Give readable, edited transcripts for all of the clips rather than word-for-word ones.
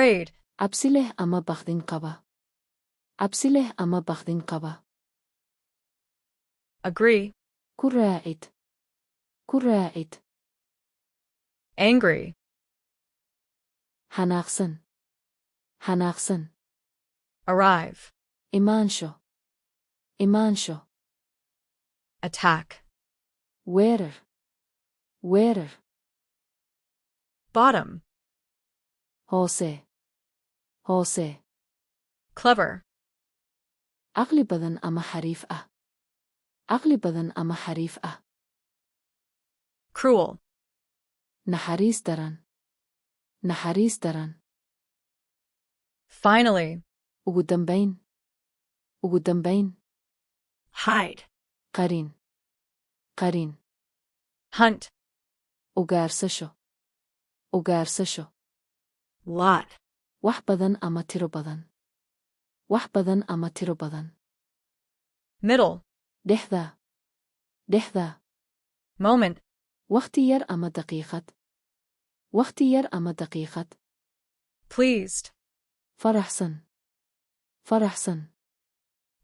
Afraid. Cabsi leh ama baqdin qaba. Cabsi leh ama baqdin qaba. Agree. Ku raacid. Ku raacid. Angry. Xanaaqsan. Xanaaqsan. Arrive. Imaansho. Imaansho. Attack. Weerar. Weerar. Bottom. Hoose. Hoose. Clever. Caqli badan ama xariif ah. Caqli badan ama xariif ah. Cruel. Naxariis daran. Naxariis daran. Finally. Ugu dambayn. Ugu dambayn. Hide. Qarin. Qarin. Hunt. Ugaarsasho. Ugaarsasho. Lot. Wax badan ama tiro badan. Wax badan ama tiro badan. Middle. Dhexda. Dhexda. Moment. Wakhti yar ama daqiiqad. Wakhti yar ama daqiiqad. Pleased. Faraxsan. Faraxsan.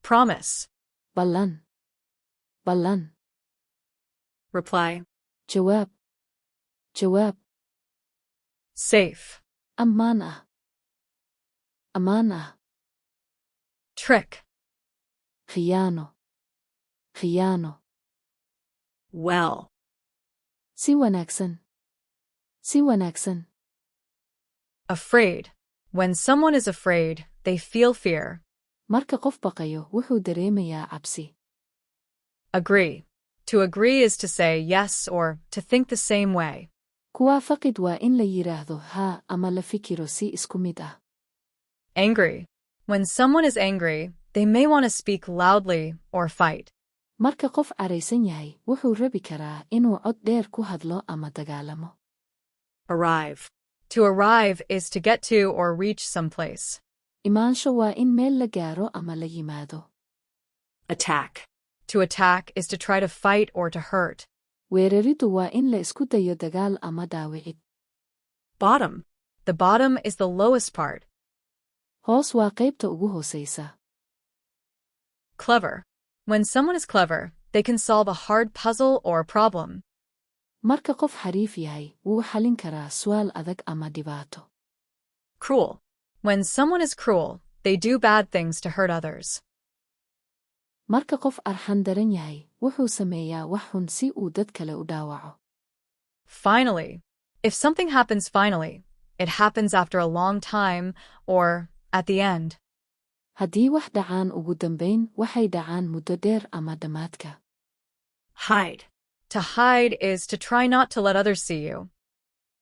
Promise. Ballan. Ballan. Reply. Jawaab. Jawaab. Safe. Ammaan ah. Ammaan ah. Trick. Khiyaano. Khiyaano. Well. Si wanaagsan. Si wanaagsan. Afraid. When someone is afraid, they feel fear. Marka qof baqayo, wuxuu dareemayaa cabsi. Agree. To agree is to say yes or to think the same way. Ku waafaqid waa in la yidhaahdo haa ama la fikiro si isku mid ah. Angry. When someone is angry, they may want to speak loudly or fight. Marka qof caraysan yahay, wuxuu rabi karaa inuu cod dheer ku hadlo ama dagaalamo. Arrive. To arrive is to get to or reach someplace. Imaansho waa in meel la gaaro ama la yimaado. Attack. To attack is to try to fight or to hurt. Weerariddu waa in la isku dayo dagaal ama dhaawicid. Bottom. The bottom is the lowest part. Hoos waa qaybta ugu hoosaysa. Clever. When someone is clever, they can solve a hard puzzle or problem. Marka qof xariif yahay, wuu xalin karaa su'aal adag ama dhibaato. Cruel. When someone is cruel, they do bad things to hurt others. Marka qof arxan daran yahay, wuxuu sameeyaa wax xun si uu dad kale u dhaawaco. Finally. If something happens finally, it happens after a long time or at the end. Haddii wax dhacaan ugu dambayn, waxay dhacaan muddo dheer ama dhammaadka. Hide. To hide is to try not to let others see you.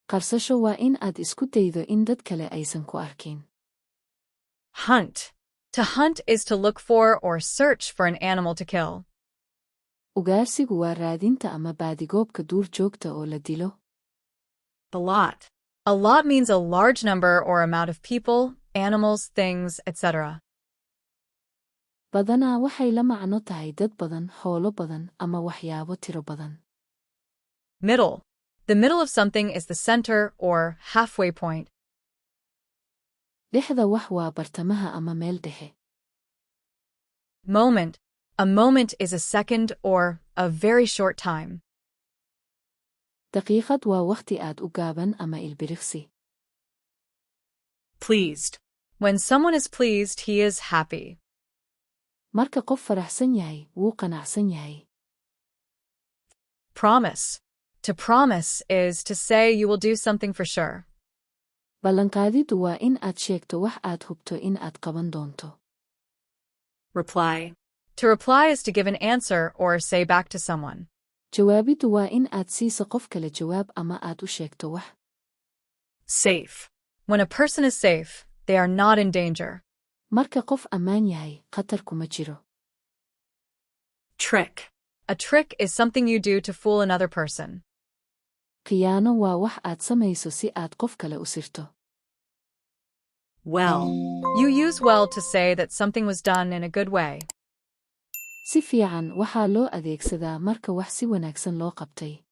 Qarsasho waa in aad isku daydo in dad kale aysan ku arkin. Hunt. To hunt is to look for or search for an animal to kill. Ugaarsigu waa raadinta ama baadigoobka duur joogta oo la dilo. A lot. A lot means a large number or amount of people, animals, things, etc. Badanaa waxay la macno tahay dad badan, xoolo badan ama waxyaabo tiro badan. Middle. The middle of something is the center or halfway point. Dhexda wax waa bartamaha ama meel dhexe. Moment. A moment is a second or a very short time. Daqiiqad waa wakhti aad u gaaban ama ilbiriqsi. Pleased. When someone is pleased, he is happy. Marka qof faraxsan yahay, wuu qanacsan yahay. Promise. To promise is to say you will do something for sure. Ballanqaadiddu waa in aad sheegto wax aad hubto in aad qaban doonto. Reply. To reply is to give an answer or say back to someone. Jawaabiddu waa in aad siiso qof kale jawaab ama aad u sheegto wax. Safe. When a person is safe, they are not in danger. Marka qof ammaan yahay, khatar kuma jiro. Trick. A trick is something you do to fool another person. Khiyaano waa wax aad samayso si aad qof kale u sirto. Well. You use "well" to say that something was done in a good way. Si fiican waxaa loo adeegsadaa marka wax si wanaagsan loo qabtay.